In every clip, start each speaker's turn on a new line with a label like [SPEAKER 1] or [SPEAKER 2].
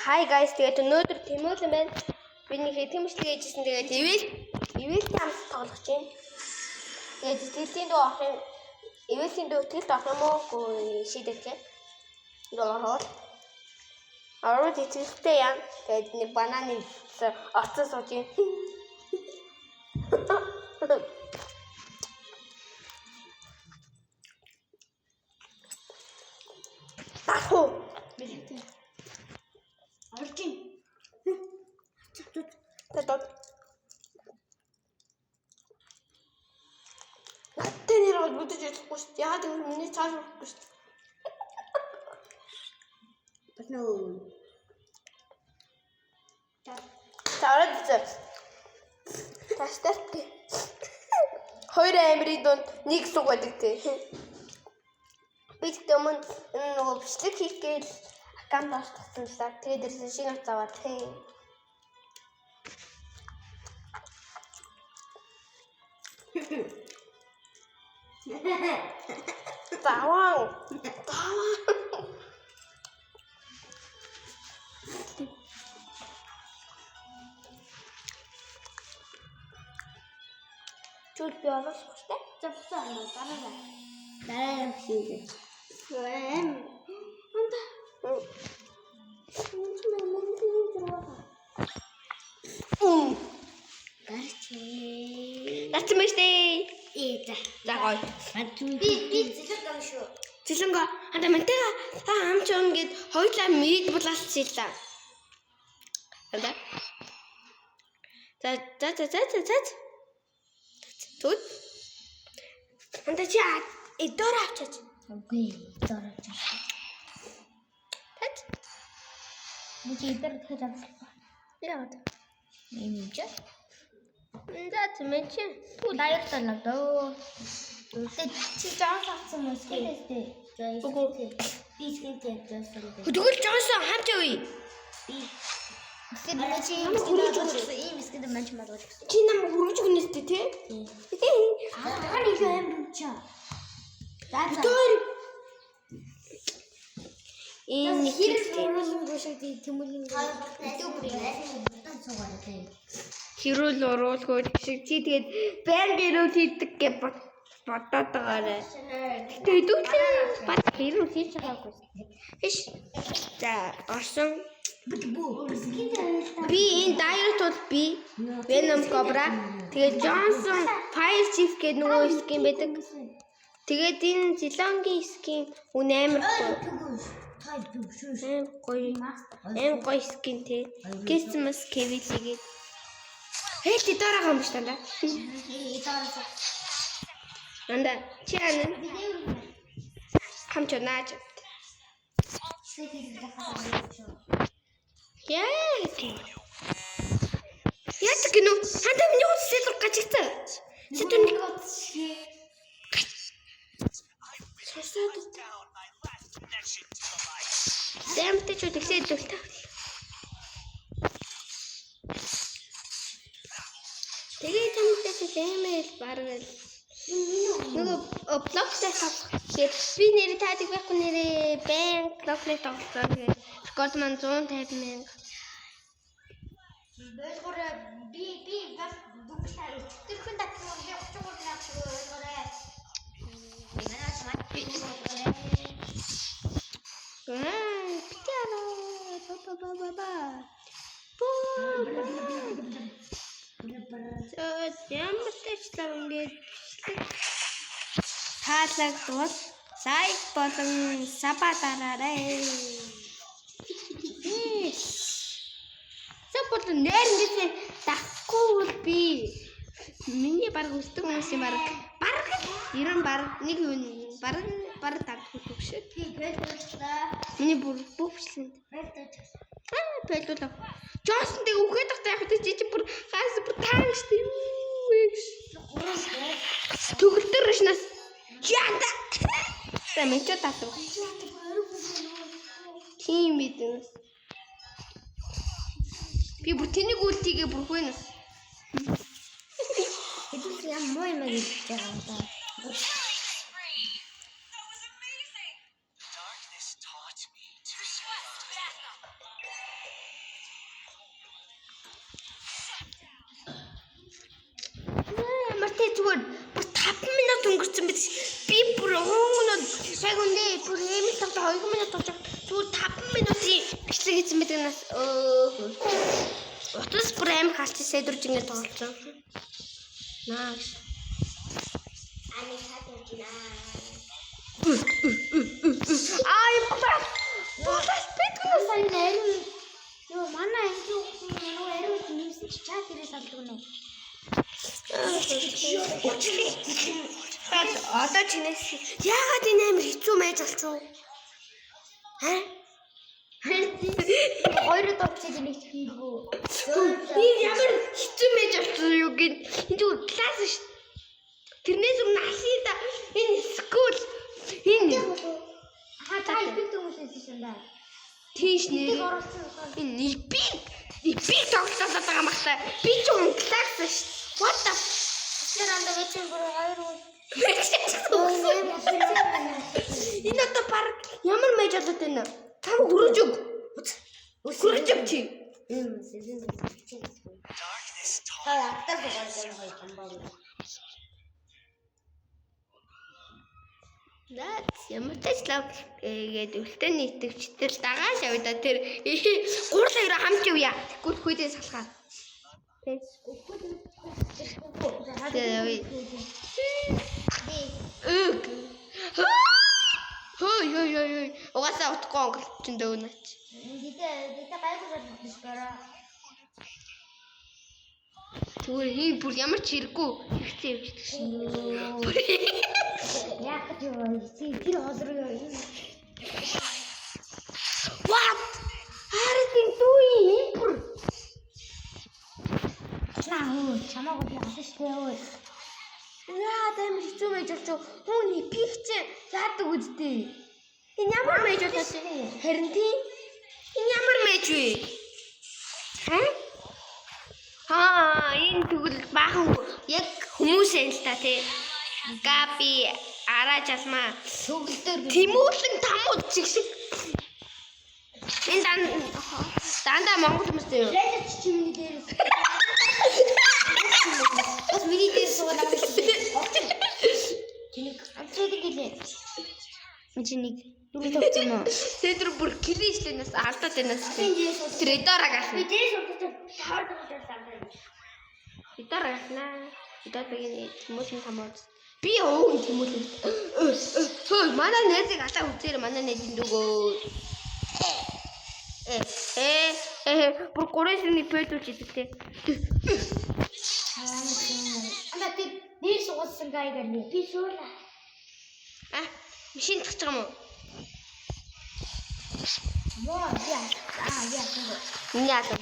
[SPEAKER 1] Hi guys, тэгээд өнөөдөр Тэмүүлэн байна. Би нэг хэтэмжлэг хийжсэн. Тэгээд ивэл хамт тоглох чинь. Тэгээд сэтгэлийн дүү орох юм. Ивэлийн дүү ихтгэлд орох юм уу? Үгүй шийдэлтэй. Дүү орвол. Орвол итгэлтэй яа. Тэгээд нэг бананы орцсон сууж юм. Дарах уу?
[SPEAKER 2] Бэлэгтэй. Орж ин.
[SPEAKER 1] Тэгээд надтай нэр бол бүтэж чадахгүй шүү дээ. Яагаад гэвэл миний цааш өрөхгүй шүү дээ.
[SPEAKER 2] Болно.
[SPEAKER 1] За ороод үзье. Таштарт. Хоёр амирын дунд нэг суг байдаг тий. Би тэгтээ өмнө нөгөө бичлэг хийх гээл аккаунт олчихсан л да. Тэгээд ирсэн шинэ утас аваад тий. Заван. Заван. Чүл би оруулах хэрэгтэй.
[SPEAKER 2] За буцаа дараа. Дараа хийлээ. Эм. Анда. Гарч.
[SPEAKER 1] Нацсан байж тээ.
[SPEAKER 2] Ээ за.
[SPEAKER 1] За гоё.
[SPEAKER 2] Би зэлэг гам шүү.
[SPEAKER 1] Зэлэнго анда мантайга амч юм гээд хоёулаа мид булаалчихлаа. Анда. За за за за за за. Түд. Анда чи эдор авчаач.
[SPEAKER 2] Үгүй доор авчаа.
[SPEAKER 1] Тэт.
[SPEAKER 2] Би чи эдгээр дахиж авчихсан.
[SPEAKER 1] Яагаад?
[SPEAKER 2] Ийм юм чи.
[SPEAKER 1] За зэмэн чи.
[SPEAKER 2] Даяар талаа дөө. Тэ чи жаал авсан юм скинээстэй.
[SPEAKER 1] Үгүй.
[SPEAKER 2] Би скинтэй жаасан.
[SPEAKER 1] Тэгвэл Джонсон хамт явъя.
[SPEAKER 2] Би Скин чи ийм скин авсан. Ийм скин манч мадаж гэсэн.
[SPEAKER 1] Чи нам хөргөж өгнө сте тий?
[SPEAKER 2] Аа нэг юм юм чи. За за.
[SPEAKER 1] Тэр энэ
[SPEAKER 2] Хэрэг уруулан шиг тэмүүлэн
[SPEAKER 1] хэрүүл уруулгүй шиг чи тэгээд байнга хэрүүл хийдэг гэж бодоод байгаарай. Гэтэ хэдүүлээ бат хэрүүл хийж байгаагүй. Биш. За орсон. Би энэ Direct бол би Venom Cobra. Тэгээд Johnson Fire Chief гэдэг нөгөө skin байдаг. Тэгээд энэ Зелангийн skin үн амар гоё. Амар гоё. Амар гоё skin тий. Christmas Kevin тэгээд Хэл дороо гам биш танда. Анда чи ана хамч наач. Яа. Яа гэнэ? Ханда миний утас сэлэр гажигцаа. Чи түн сасаад Дэмтэй ч тэглээд л та. Тэгээд тамтай ч эмээл бараг л нөгөө блоктой тоглох гэхээр би нэрээ таадаг байхгүй нэрээ бэн блоклээ тоглолцоо. Тэгээд рекорд маань 150 мянга.
[SPEAKER 2] Ойлгоорой би би бас дүнглээ тэрхэн татсан би 33 лав шиг ойлгоорой.
[SPEAKER 1] Аа, питара. Ба ба ба ба ба. Бу. За ямар ч лав ингээд бичлэг таалагдвал лайк болон саба дараарай. Саб болон нэр ингэсэн дахгүй бол би миний баг өсдөг хүмүүсийн баг бараг 90 баг нэг юм бараг бараг дагдахгүй шүү.
[SPEAKER 2] Би байлууллаа.
[SPEAKER 1] Миний бүр бүх бичлэгэнд
[SPEAKER 2] Байлууллаа.
[SPEAKER 1] аа байлуулаа. Джонсон тэг үхээд тахтай яг чи чи бүр хаас бүр таан шүү дээ. Төгөлдөр шнаас яанда. За мэдээ татав. Тийм мэдэн. Би бүр тэнийг үлтийгээ бүр хөнөс.
[SPEAKER 2] Хэдүүл ям муу юм гэж байгаа юм да.
[SPEAKER 1] зүгээр бүр 5 минут өнгөрсөн биз. Би бүр уунууд яг үндэ бүр ийм л тоглоо 2 минут тоглож зүгээр 5 минутын бичлэг хийсэн байдаг нас утас бүр амар халч сэдвэрж ингэ тоглолцсон. Наа.
[SPEAKER 2] Ани чадвар гинэ.
[SPEAKER 1] Аа юм байна. Болол битгээс
[SPEAKER 2] Сайн ариу. Йоо манай анги нөгөө ариу нэмсэн чи чат дээрээ салдаг нэ.
[SPEAKER 1] Одоо чинээс яагаад энэ амар хэцүү байж болчихов? Аа?
[SPEAKER 2] Хоёр удаа бичээд нэг хийгүү.
[SPEAKER 1] Энэ ямар хэцүү байж болчихсон юу гин. Энэ зүгээр класс шүү. Тэрнээс өмнө алида энэ school энэ
[SPEAKER 2] Аа та epic хүмүүсээс шин да.
[SPEAKER 1] тийш
[SPEAKER 2] Нэг
[SPEAKER 1] нэр.
[SPEAKER 2] оруулсан.
[SPEAKER 1] Энэ epic epic тоглолтод байгаа юм байна. Би ч юм класс шүү. What the
[SPEAKER 2] Тэр андаа гэж бүр хоёр үе.
[SPEAKER 1] Энэ одоо баг ямар мэж болоод байна? Там хөрөж өг. Хөрөж өг чи.
[SPEAKER 2] Та автаа суугаад хоёр хамбаа.
[SPEAKER 1] Наац ямар тач лав гээд үлдэн нийтгчтэл дагааш явда тэр гурлаа ерөө хамт явъя. Тэгвэл хүйдээ салхаа. Тэгээ явъя. Өг. Хөөй хөөй хөөй хөөй. Угаасаа утгагүй онголчин дөө наач.
[SPEAKER 2] Гэтэ гэтэ гайгүй болж байна.
[SPEAKER 1] Тэгвэл хин бүр ямар ч хэрэггүй хэрэгцээ явчихдаг шин.
[SPEAKER 2] Яг гэж юу тэр хол руу юу.
[SPEAKER 1] What? Харин дүү юм бүр.
[SPEAKER 2] Наа хөө чамаагүй би алсан шүү дээ өө.
[SPEAKER 1] Яа амар хэцүү мэж болчих. Хүн пик чи яадаг үсттэй. Энэ ямар мэж болоод харин тийм. Энэ ямар мэж вэ? Хэ? Аа энэ тэгвэл баахан яг хүмүүс юм л та тий. Габи араа жалмаа
[SPEAKER 2] Төгөлдөр
[SPEAKER 1] Тэмүүлэн тамууд чиг шиг. Энэ дан дандаа монгол хүмүүстэй юу?
[SPEAKER 2] Лэлч чи миний дээрээс. Бас миний дээр суугаад авах юм. Тэнэг амтраад гэлээ. Чи нэг дөрөв тавьсан уу?
[SPEAKER 1] Сэдэр бүр клишлэнээс алдаад байнаас.
[SPEAKER 2] Би дээрээс суусан.
[SPEAKER 1] Тэр эдораг ална.
[SPEAKER 2] Би дээрээс суусан. Таар дөрөв тавьсан.
[SPEAKER 1] Эдораг ална. Эдорагийн тэмүүлэн тамууд. Би өвөн тэмүүлэн. Хөө манай найзыг алаа үзээр манай найзын дүүгөө. Э э э бүр гурван пэдүүлж идэг те.
[SPEAKER 2] Анда тэр дээр суусан гайгаар нэ. Би суулаа.
[SPEAKER 1] А машин тах байгаа юм уу?
[SPEAKER 2] Моо яа. Аа яа.
[SPEAKER 1] Миний алаа.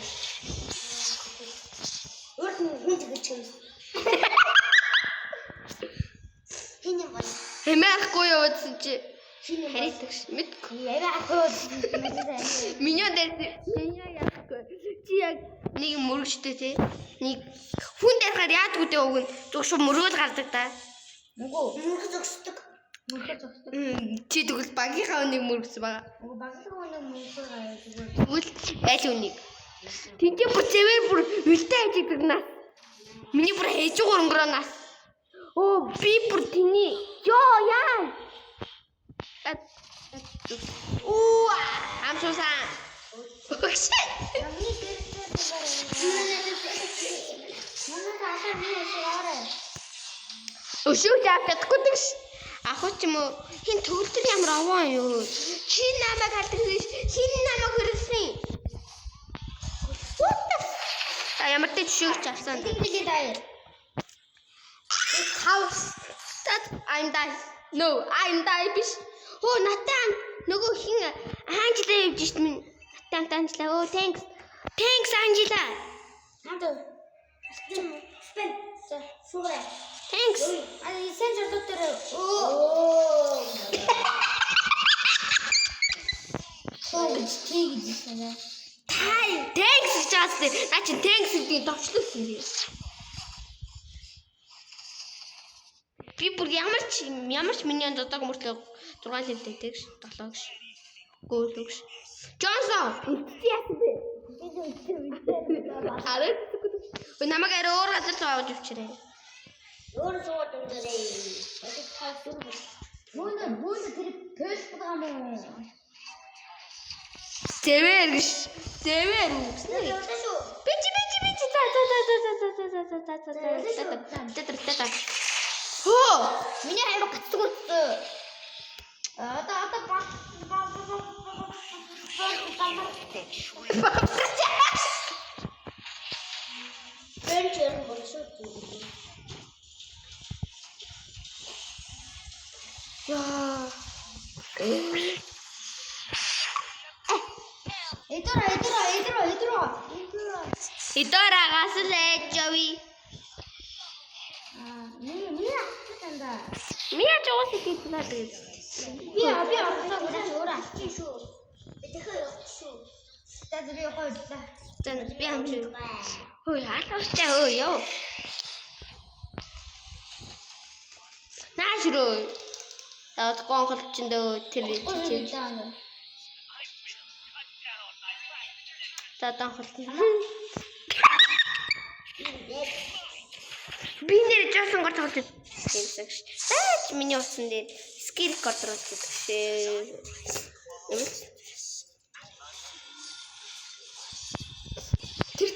[SPEAKER 2] Өөр нь хүн тэгэж юм. Хин юм бол.
[SPEAKER 1] Хэмээ ахгүй явуулсан чи.
[SPEAKER 2] Хин юм бол.
[SPEAKER 1] Харитдаг ш. Мэдгүй.
[SPEAKER 2] Яриа ахгүй.
[SPEAKER 1] Миний дээр миний яахгүй. Чи яг нэг мөрөгчтэй те. Нэг хүн дайрахаар яадгүй дээ уг нь зүг шууд мөрөөл гардаг та.
[SPEAKER 2] Нүгөө мөрөх зогсдог. Мөрөх зогсдог.
[SPEAKER 1] Чи тэгвэл багийнхаа үнийг мөргсөн байгаа.
[SPEAKER 2] Үгүй багийнхаа үнийг мөрөхөр гараа зүгээр.
[SPEAKER 1] Тэгвэл аль үнийг? Тинтээ бүр зэвэр бүр үлдээ ажигдаг нас. Миний бүр хажуугаар өнгөрөө нас. Оо би бүр тэний ёо яа. Уу амсуусан. Oh shit.
[SPEAKER 2] Миний дээрээс Манай таашаа би яарай.
[SPEAKER 1] Өшөөж авч чадахгүй тэгш. Ах уу ч юм уу хин төгөлдөр ямар овоо юу? Чи намайг алдаг биш. Хин намайг хөрсөн. What the Та ямар ч жишээгч авсан.
[SPEAKER 2] Нэг билээ даа.
[SPEAKER 1] House. That I'm die. No, I'm die биш. Хөө натаа хамт нөгөө хин Анжела явж шít минь. Натаа хамт Анжела. Оо thanks. Thanks Анжела.
[SPEAKER 2] Хамт. Спен. За, шуурай.
[SPEAKER 1] Thanks.
[SPEAKER 2] А сайн жолоод дээр оо. Хөө гэж тий гэж санаа.
[SPEAKER 1] Тай thanks гэж аасан. Наа чи thanks гэдгийг товчлуулсан юм. Би бүр ямар ч ямар ч миний зодог мөртлөө 6 левелтэй тэгш 7 гш. Гөөлөг ш. Джонсон. Яасан бэ? Арай. Өө намайг арай өөр газар руу авч өвчрээ.
[SPEAKER 2] Өөр сууд өндөрөө. Мөн мөн тэр пэс байгаа мó.
[SPEAKER 1] Зэвэр гэж. Зэвэр үгсэн.
[SPEAKER 2] Шүү.
[SPEAKER 1] Бич бич бич за за за за за за за за за за за за за за. Хөө.
[SPEAKER 2] Миний амар гацдаг үтсэн. Одоо одоо баг баг баг баг баг. Бэнч юм болшоо.
[SPEAKER 1] Яа.
[SPEAKER 2] Эдора эдора эдора эдора. Эдора.
[SPEAKER 1] Идорагаас л ээж явъя.
[SPEAKER 2] Аа, миний миний ахтанда.
[SPEAKER 1] Мия жоо сэтгэл надад.
[SPEAKER 2] Би би орсон өөрөө өөрөө алчин шүү. Би тэгэхээр явах шүү. За зөв явах байлаа.
[SPEAKER 1] За би амч. Хөөе, алуурчаа хөө ёо. Нааш руу. Таад гонхолчин дөө тэр чи. За донхолт. Би нэр жоохон гол тоглож байсан гэж. Таач миний утсан дээр скил контрол гэдэг шээ. Тэр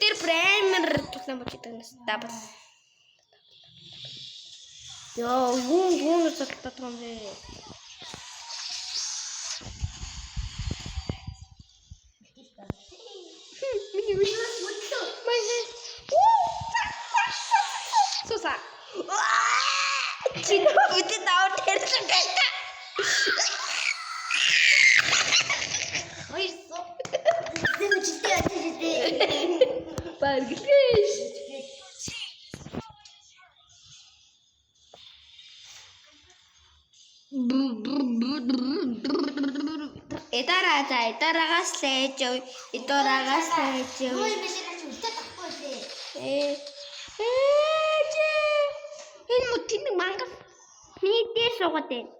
[SPEAKER 1] дээр бүр амар тоглоом болж идэг юм дабл. Йоо, юун золтоод байгаа юм бэ? Миний үе. Манай. Суса. Чи нүдэ давар тэрсэн гайта.
[SPEAKER 2] Хоёр суу. Зэг чилтэй чилтэй.
[SPEAKER 1] Барглээ. Эдара за эдарагаас л ээж яв. Эдарагаас л ээж яв.
[SPEAKER 2] Юу юм бэ чи үлдээд авахгүй лээ.
[SPEAKER 1] Ээ. Ээж. Энэ мө тэнэг мангас. Миний дээр суугаад байна.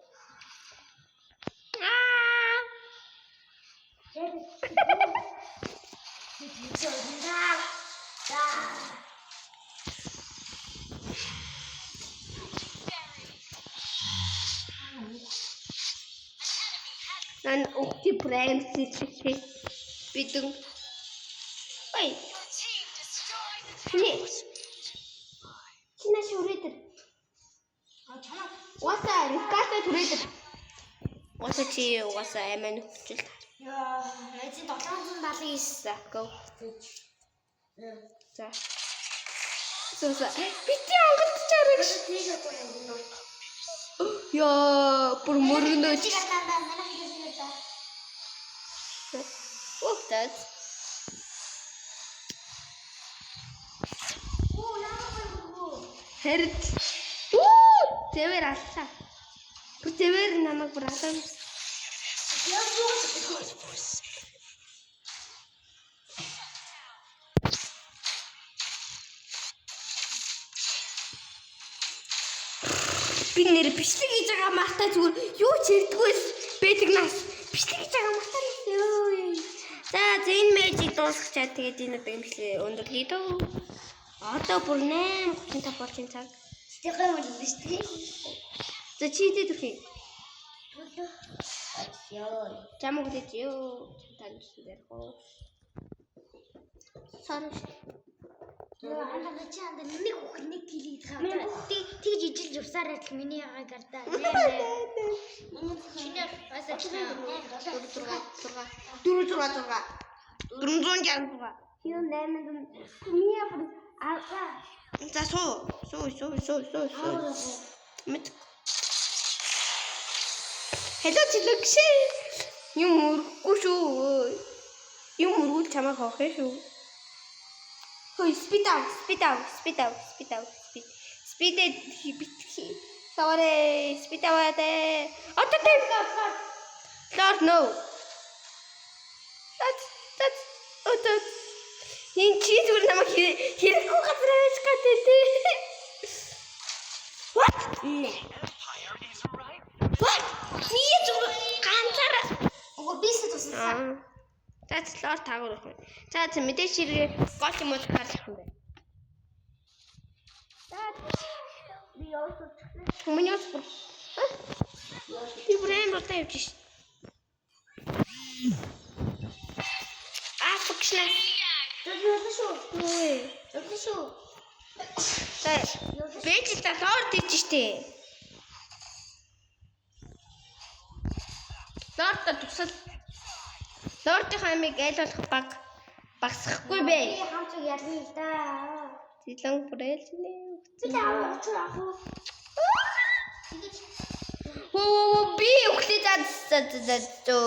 [SPEAKER 1] Аа. Нан өгти прайм сэтгэлээ. Бидэн. Ой. Нэ. Чи нааш хүрээд ир. Угаасаа реката түрээд ир. Угаасаа чи угаасаа амиа нөхчл.
[SPEAKER 2] Яа, эцэн 779.
[SPEAKER 1] За, go. За. Суса. Бити онголдож байгаа гэж. Яа, бүр мөргөнөөч. Оо, that's. Хэрэг. Үу, зэвэр аллаа. Бүр зэвэр намайг бүр алаа. Би нэр бичлэг хийж байгаа мартаа зүгээр юу ч ярьдгүй байдаг нас. Бичлэг хийж байгаа мартаа нас. Йоо. За, за энэ мэйжийг дуусгачаад тэгээд энэ удаагийн бичлэг өндөрлөе дөө. Одоо бүр 8:35 болж энэ цаг.
[SPEAKER 2] Тэгэх юм бол шүү дээ.
[SPEAKER 1] За чи дэ төрхий.
[SPEAKER 2] Яа.
[SPEAKER 1] Чамаг хүлээж ёо. Тань ярих уу? Sorry.
[SPEAKER 2] Яа, хандаа чи хандаа нэг хүүхэд нэг килийг хаа. Тэгж ижилж явсаар адил миний ягаа гардаа. Чинээр бас 4 6 6
[SPEAKER 1] 4 6 6 466. Юу 8 миний бүр За суу. Суу суу суу суу суу. Мэд. Hello чилэгшээ. Юм өрөхгүй шүү. Юм өргүүл чамайг хоох шүү. Хөөе, speed out, speed out, speed out, speed out, speed. Speed битгий. Sorry, speed out. Одоо тэр Lord no. That's одоо энэ чи зүгээр намайг хэрэггүй газар аваач гэдэг тий. What? Нэ. What? Би зүгээр ганцаараа
[SPEAKER 2] Уг бисээ тусалсан.
[SPEAKER 1] За лор таагаар байх юм. За за мэдээж хэрэг гол юм уу таарах юм байна.
[SPEAKER 2] Би явуулчихлаа.
[SPEAKER 1] Миний ус бүр. Би бүр амар удаа явж шин. Аа фокшна.
[SPEAKER 2] Зөвлөө шүү.
[SPEAKER 1] Ой.
[SPEAKER 2] Зөвлөө шүү.
[SPEAKER 1] За бэж та лорд ич штэ. Лорд тусал. Лордын амийг аль болох баг багсахгүй бэ.
[SPEAKER 2] Би хамт ялна л да.
[SPEAKER 1] Зилэн бүрэлж нэ.
[SPEAKER 2] Би авах учир авах уу? Тэгэж
[SPEAKER 1] Хөө хөө би өглөө за за за за.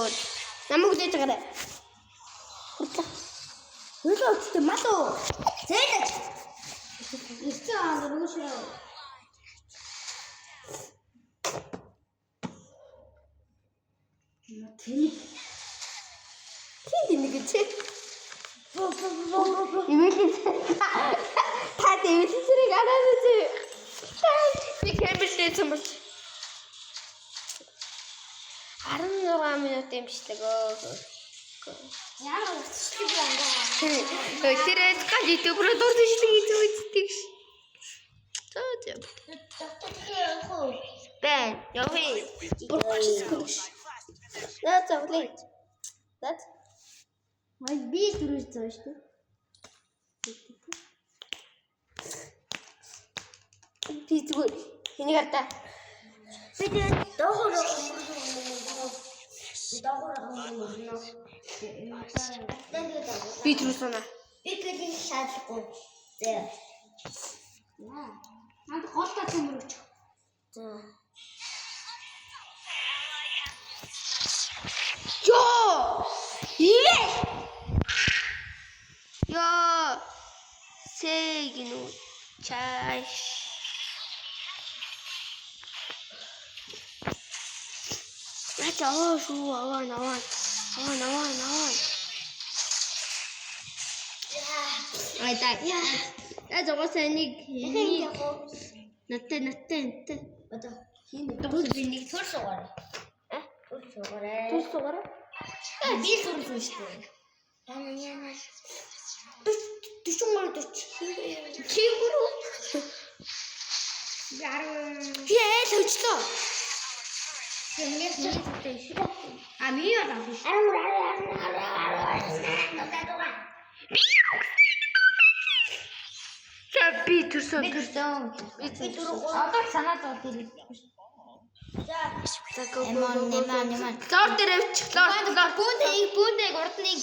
[SPEAKER 1] Намайг хүлээж байгаарай. Хурлаа.
[SPEAKER 2] Хөлөө өчтө мал уу? Зээлэж. Ирсэн аа нөгөө ширээ. Тэнийг
[SPEAKER 1] Хин нэг чи. Ивэлэн. Та ивэлэн зэрэг араа чи. Би кембрижтэй юм бол 16 минут юмшлэг өө.
[SPEAKER 2] Ямар уртчлаг юм бэ?
[SPEAKER 1] Тэр гал ютубер дурдчихлаг гэж үздэг ш. За за.
[SPEAKER 2] Доктор явах уу?
[SPEAKER 1] Бэн, явъя. Бүр 30 секунд ш. За за үлээ. За.
[SPEAKER 2] Май би дөрөв зөө шүү дээ.
[SPEAKER 1] Би зүгээр энийг хардаа.
[SPEAKER 2] Би тэгээд доогоор доогоор
[SPEAKER 1] Би түрүү сунаа.
[SPEAKER 2] Би гэлэн шаардлагагүй. Зэ. Яа. Над гол тал өмөрөж. За.
[SPEAKER 1] Йоо! Ивэ! Йоо! Сэгнү чаш. Наач аваа шүү, аваа, аваа. Аваа, аваа, аваа. Ай да. За зугасаа нэг
[SPEAKER 2] Дахин явах уу?
[SPEAKER 1] Наттай, наттай, наттай.
[SPEAKER 2] Одоо
[SPEAKER 1] Хин
[SPEAKER 2] түр би нэг төр суугаарай.
[SPEAKER 1] А?
[SPEAKER 2] Түр суугаарай.
[SPEAKER 1] Түр суугаарай.
[SPEAKER 2] Би түр суу шүү дээ. Яна яна.
[SPEAKER 1] 43 40. Чи бүр үү?
[SPEAKER 2] Би 10
[SPEAKER 1] Би айл хожлоо.
[SPEAKER 2] Миний зүгтээ шүү. А миний бол авах шүү. 10 10 10
[SPEAKER 1] За би төрсөн.
[SPEAKER 2] Би төрсөн. Би дөрөв. Одоо санаа зовд ирэх. За.
[SPEAKER 1] За го.
[SPEAKER 2] Нэмэн нэмэн нэмэн.
[SPEAKER 1] Лор дээр авчих. Лор лор.
[SPEAKER 2] Бүүнтэй бүүнтэй урд нэг.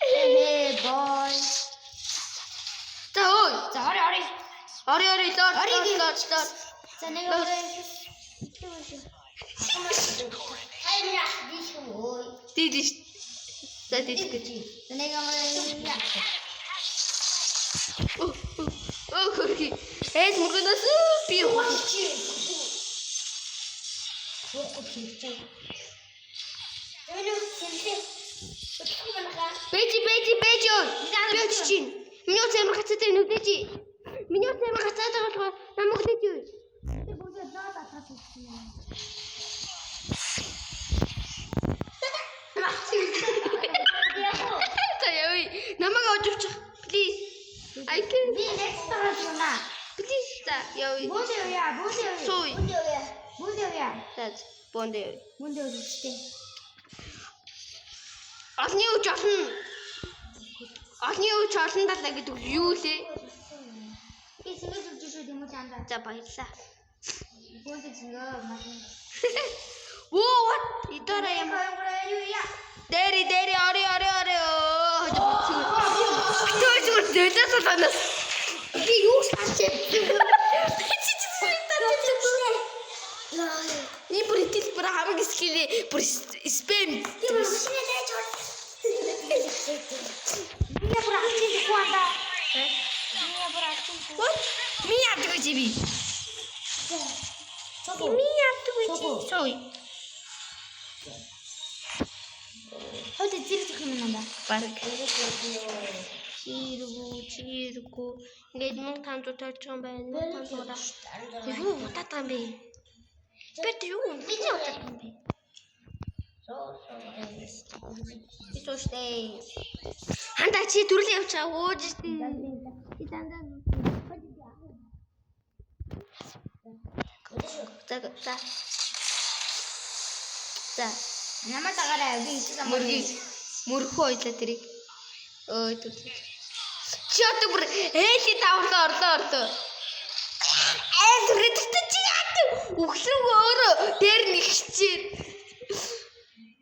[SPEAKER 2] Hey boy.
[SPEAKER 1] За ой.
[SPEAKER 2] За ори ори.
[SPEAKER 1] Ори ори лор
[SPEAKER 2] Ори
[SPEAKER 1] лор лор.
[SPEAKER 2] За нэг ори. Хайр дийш юм ой.
[SPEAKER 1] Дийдэж. За дийдэж гэж.
[SPEAKER 2] За нэг ори.
[SPEAKER 1] Оо хөрхи. Эд мөргөнөөс би
[SPEAKER 2] Чи. Буухгүй хэрэгтэй. Тэр сэлээ. Өтгөн манайхаа.
[SPEAKER 1] Бэжи бэжи бэжи ой. Би очиж чинь. Миний уц амар гацаатай нү бэжи. Миний уц амар гацаатай болохоор намайг лэж ой.
[SPEAKER 2] Тэр бүгд лоод атгах гэсэн юм.
[SPEAKER 1] За явъя. Намайг очиж. Please. I can.
[SPEAKER 2] Би next тараас юна.
[SPEAKER 1] Please. За явъя.
[SPEAKER 2] Бүүн явъя, бүүн явъя.
[SPEAKER 1] Сууй.
[SPEAKER 2] Бүүн явъя. Бүүн явъя.
[SPEAKER 1] За боонд явъя.
[SPEAKER 2] Бүүн явъя үстэй.
[SPEAKER 1] Олны үуч олон. Олны үуч олон талаа гэдэг юу лээ?
[SPEAKER 2] Би сэнгэс өгч шүү юм уу чанда.
[SPEAKER 1] За баярлаа.
[SPEAKER 2] Бүүн зөнгөө мань.
[SPEAKER 1] Whoa what? Идора юм.
[SPEAKER 2] 2 3 юу яа.
[SPEAKER 1] Дэри дэри ори ори ори. Битүүр зүгээр зөлөөс болоноос. Би юу шаашээ. Ни бүр итэл бүр хамаг скилээ бүр спам.
[SPEAKER 2] Би бүр шинэ лээж ор. Би бүр алчин тэгэхгүй анда. Би бүр алчин.
[SPEAKER 1] What? Ми явдаг гэж би. Ми явдаг гэж. Сой.
[SPEAKER 2] Хойд зэрэг зөх юм надаа.
[SPEAKER 1] Бараг. Чиргүү, чиргүү. Ингээд 1500 тойрч байгаа юм байна. 1500. Юу удаад байгаа юм бэ? Бэрт юу миний удаад байгаа юм бэ? Би сууштэй. Хандаа чи төрөл явчаа ууж штэ. Чи даа. За за. За.
[SPEAKER 2] Намайг дагаарай. Би ичээс амаа.
[SPEAKER 1] Мөргийг мөрхөө ойлаа тэрийг. Өө түр. Чи одоо бүр ээли таврлаа орлоо орлоо. Айл түрээ чи яат? Үхлүүг өөрөө дээр нэгчээ.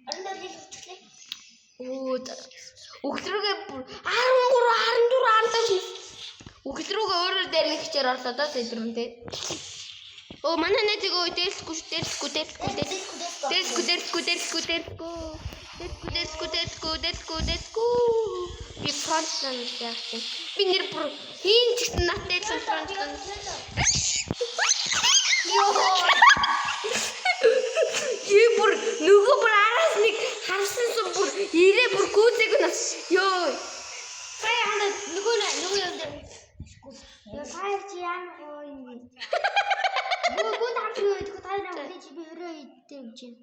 [SPEAKER 2] Орондоо л өчглээ.
[SPEAKER 1] Өө үхлүүгээ бүр 13 14 15 үхлүүгээ өөрөө дээр нэгчээр орлоо доо тэдрүмтэй. Өө манай найзыг өө дээрлэхгүй шүү дээрлэхгүй дээрлэхгүй дээрлэхгүй дээрлэхгүй дээрлэхгүй дээрлэхгүй дээрлэхгүй дээрлэхгүй дээрлэхгүй дээрлэхгүй дээрлэхгүй. Би фронт лайн яах юм. Би нэр бүр хийн ч гэсэн нат дээрлэн фронт лайн. Юу бүр нөгөө бүр араас нэг харсан сум бүр ирээ бүр гүйцээг нас ёо.
[SPEAKER 2] Сая ханда нөгөө нөгөө юм дээр. Яа сая чи яа гоё юм. Гүү гүү хамт юу гэдэг та нараа үлээж би өрөө идэх юм чинь.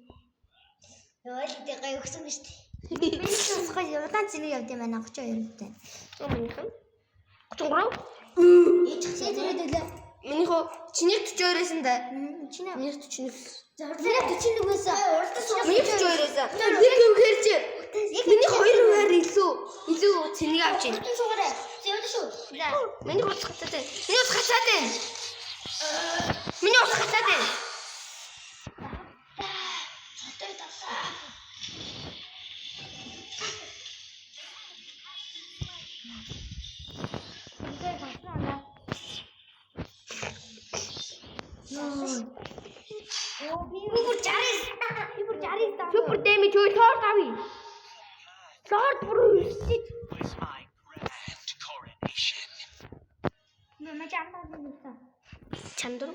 [SPEAKER 2] Яа л дээ гай өгсөн гэж тий. Би сонсгоо удаан зэнийг явд юм байна 32 тэй.
[SPEAKER 1] Оо минийх нь 33.
[SPEAKER 2] Ээж хсээ зэрэг дэлээ.
[SPEAKER 1] Минийх үү? Чинийх 42-ээс нь да.
[SPEAKER 2] Чиний
[SPEAKER 1] Минийх 41.
[SPEAKER 2] Миний 41-ээс.
[SPEAKER 1] Минийх 42-ээс. Нэг юм хэр чи. Миний 2%-аар илүү илүү цэнийг авч байна.
[SPEAKER 2] Суугаарай. Зэвэл шүү. За.
[SPEAKER 1] Миний утас гацаад байна. Миний утас гацаад байна. Миний утас гацаад байна.
[SPEAKER 2] Цотой талаа. Үнээр гарсан аа. Оо би бүр 69. Би бүр 69 даа.
[SPEAKER 1] Супер дэмэж хөөе лорд авъя. Лорд бүр өсөж.
[SPEAKER 3] Was my grand coronation.
[SPEAKER 2] Мэ чамдаа нэгсэн.
[SPEAKER 1] Чамдар.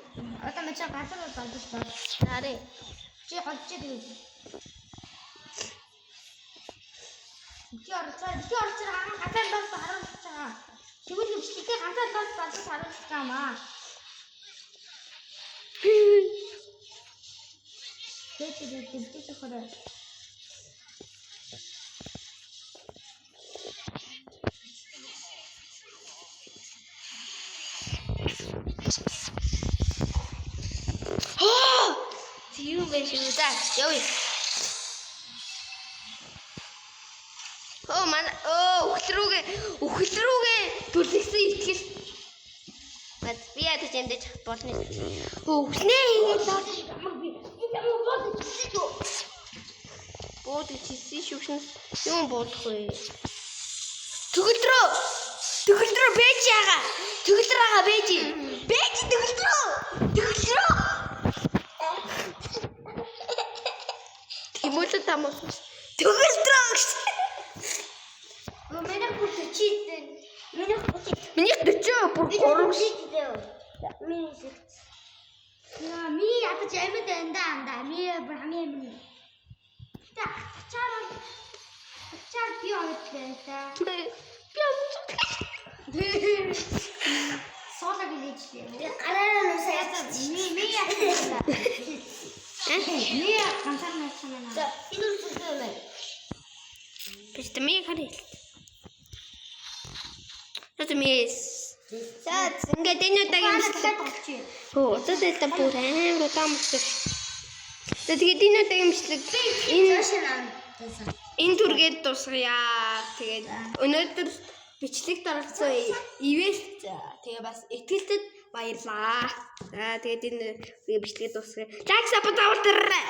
[SPEAKER 2] Одоо мэ чам газар балдаж байна.
[SPEAKER 1] Нарэ.
[SPEAKER 2] Чи холж идэг. Чи орцоо, чи орцоо ганцаар лорд харуулж байгаа. Тэгвэл хөвчлөлтэй ганцаар лорд балдаж харуулж байгаа юм аа. Тэгээд тэгээд тэгээд хорой.
[SPEAKER 1] Хоо! Тийм байх шүү. За, явъя. Оо манай оо үхэл рүүгээ түлхсэн итгэл. Бат би ядаж эндэж болно. Өө үхлээ ингээд лорд
[SPEAKER 2] Би энэ бод хийсэн шүү.
[SPEAKER 1] буудаж хийсэн шүгшин юм буудах вэ? Төгөлдрөө. Төгөлдрөө бэж яага. Төгөлдөр ага бэж. Бэж төгөлдрөө. Төгөлдрөө. Тэмүүлэн тамаас. Төгөлдрөө гэж.
[SPEAKER 2] Өө миний бүр 40. Миний 30.
[SPEAKER 1] Миний 40 бүр 3
[SPEAKER 2] 3. Миний шигт. Яа, ми ядаж амьд байна да анда. Ми бүр хамгийн амьд. Гэтэ ачаар бол ачаар би ойд байна та.
[SPEAKER 1] Би амжих.
[SPEAKER 2] Суулаг илээжлээ. Тэгээ гараараа нусаа ми ми яасан. Ми ганцаар наасан байна. За, энэ үсэг юм байна.
[SPEAKER 1] Биш тэ ми харъя. За мис. За ингээд энэ удаагийн бичлэг. Хөө удаад байлаа бүр амар удаан болсон. За тэгээд энэ удаагийн бичлэг энэ энэ түргээд дуусгая. Тэгээд өнөөдөр бичлэгт оролцсон ивэлт тэгээ бас итгэлтэд баярлаа. За тэгээд энэ бичлэгээ дуусгая. Лайк саб тавуулаарай.